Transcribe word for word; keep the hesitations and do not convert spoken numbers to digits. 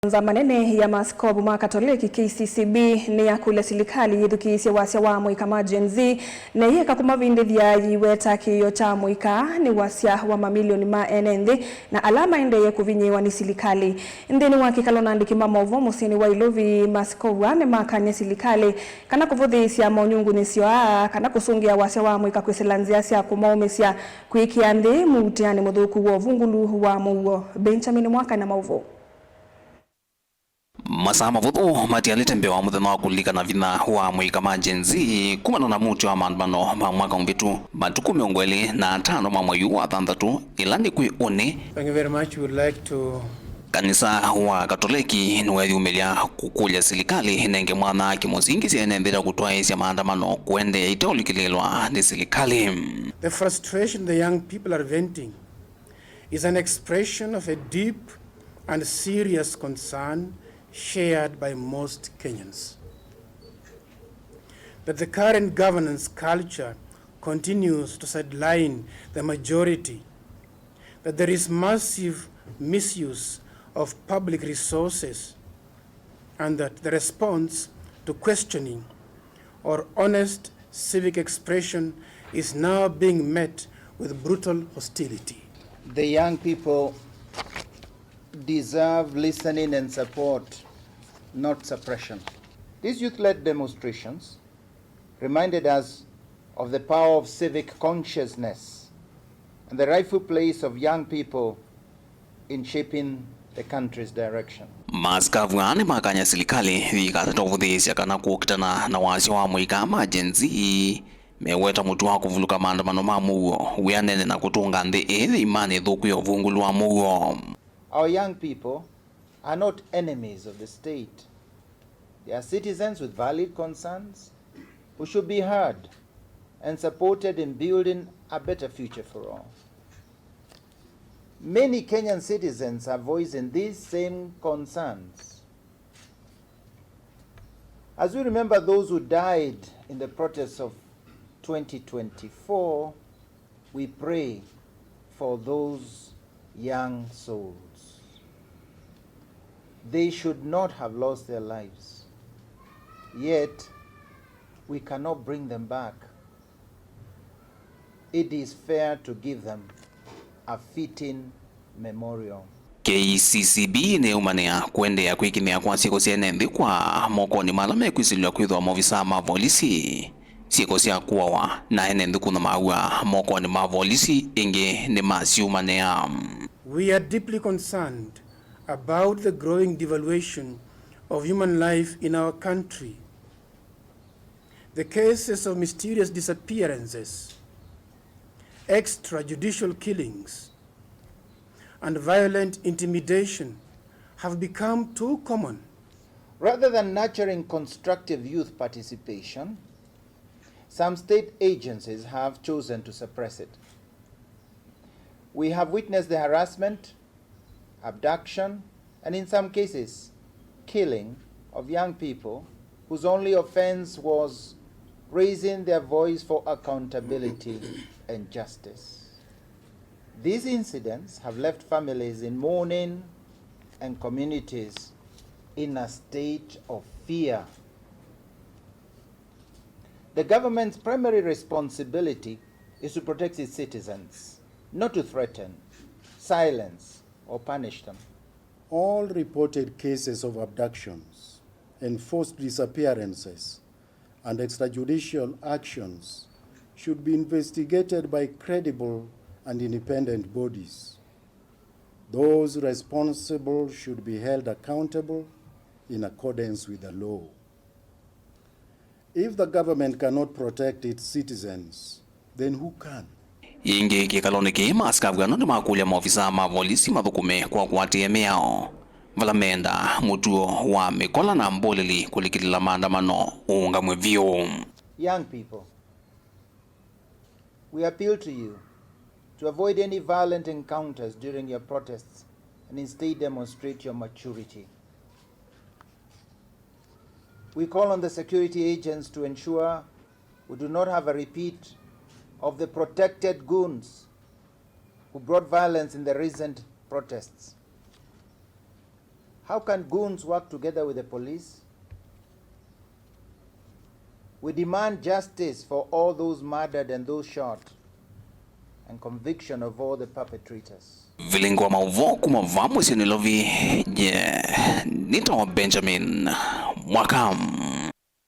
Nzama nene ya maaskovu ma Katoleki, K C C B, nĩyakũlya silikalĩ yĩthukĩĩsye wasya wa amũika ma Gen Z, na ĩyĩka kũmavindĩthya yĩweta kĩĩo kya amũika nĩ wasya wa mamilioni ma ene nthĩ na ala maendeeye kũvinyĩĩwa nĩ silikalĩ. Nthĩnĩ wa kĩkalo na andĩki ma maũvoo mũsyĩnĩ wa Ilovi, maaskovu aa nĩmakany'a silikalĩ kana kũvũthĩĩsya monyungunyĩsyo aa kana kũsũngĩa wasya wa amũika kwĩsĩla nzĩa sya kũmaũmĩsya kwĩkĩa nthĩ mũutĩanĩ mũthũku wa ũvungũlu wa mũuo. Benjamin Mwaka na maũvoo. Masaa mavũthũ matialĩte mbee wa mũthenya wa kũlilikana vinya wa amũika ma Gen Z kumana na mũutĩ wa maandamano ma mwaka mũvĩtu, matukũ mĩongo ĩlĩ na atano ma mwei ũyũ wa thanthatũ, ĩla nĩ kwĩ ũnĩ. Thank you very much. We would like to Kanisa wa Katoleki nĩweeyumĩlya kũkũlya silikalĩ ĩnenge mwanya kĩmũsingi sya ene nthĩ ta kũtwaĩĩsya maandamano kũendeea ĩteũlikĩlĩĩlwa nĩ silikalĩ. The frustration the young people are venting is an expression of a deep and serious concern shared by most Kenyans, that the current governance culture continues to sideline the majority, that there is massive misuse of public resources, and that the response to questioning or honest civic expression is now being met with brutal hostility. The young people deserve listening and support, not suppression. These youth-led demonstrations reminded us of the power of civic consciousness and the rightful place of young people in shaping the country's direction. Maaskovu aa nĩmakany'a silikalĩ yĩikatata ũvũthĩĩsya kana kũkitana na wasya wa amũika ma Gen Z meweta mũtuo wa kũvuluka maandamano ma mũuo wĩanene na kũtũnga nthĩ ĩĩ yĩ imanĩ ĩthũku ya ũvungũlu wa mũuo. Our young people are not enemies of the state. They are citizens with valid concerns who should be heard and supported in building a better future for all. Many Kenyan citizens are voicing these same concerns. As we remember those who died in the protests of twenty twenty-four, we pray for those young souls. They should not have lost their lives. Yet, we cannot bring them back. It is fair to give them a fitting memorial. K C C B nĩyaumanĩa kũendeea kwĩkĩmĩa kwa syĩko sya ene nthĩ kwa mokonĩ ma ala mekwĩsilw'a kwĩthĩwa maovisaa ma volisi. Syĩko sya kũawa na ene nthĩ kũnyamaaw'a mokonĩ ma volisi ĩngĩ nĩmasyumanĩa. We are deeply concerned about the growing devaluation of human life in our country. The cases of mysterious disappearances, extrajudicial killings, and violent intimidation have become too common. Rather than nurturing constructive youth participation, some state agencies have chosen to suppress it. We have witnessed the harassment, abduction, and in some cases, killing of young people whose only offense was raising their voice for accountability and justice. These incidents have left families in mourning and communities in a state of fear. The government's primary responsibility is to protect its citizens, not to threaten, silence, or punish them. All reported cases of abductions, enforced disappearances, and extrajudicial actions should be investigated by credible and independent bodies. Those responsible should be held accountable in accordance with the law. If the government cannot protect its citizens, then who can? Ĩngĩ kĩkalonĩ kĩĩ, maaskavu ano nĩmakũlya maovisaa ma volisi mathũkũme kwa kũatĩĩa mĩao vala meenda mũtuo wa mĩkola na mbũlĩli kũlikĩlĩla maandamano ũũngamw'e vyũ. Young people, we appeal to you to avoid any violent encounters during your protests and instead demonstrate your maturity. We call on the security agents to ensure we do not have a repeat of the protected goons who brought violence in the recent protests. How can goons work together with the police? We demand justice for all those murdered and those shot, and conviction of all the perpetrators. Vilingi wa maũvoo kuma vaa mũsyĩ Nairobi, nye nĩtawa Benjamin Mwaka.